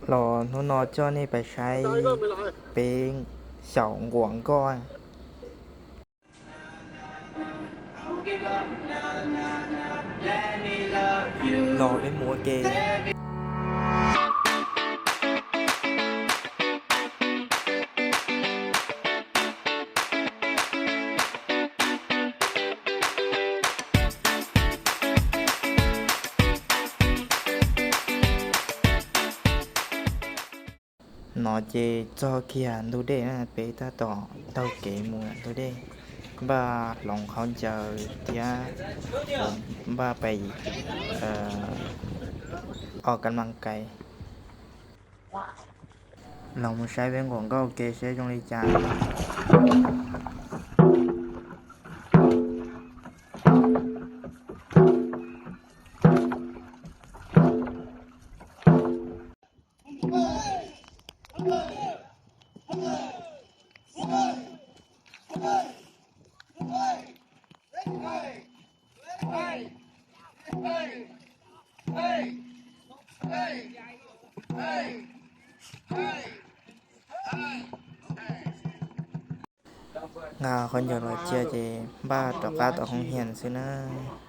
Los hnub no coj nej pais saib peb xyaum nquam nkoj. Los peb mus ua ke. No ces txog kiag ntug dej na, peb tab tom taug kev mus ntug dej, npaj hloov khaub ncaws thiab npaj pais ua kam laj kais. Los mus saib peb nquam nkoj ua ke seb zoo li cas. Nqa khaub ncaws los cia ces npaj rov qab tom hoob hias xwb nawb.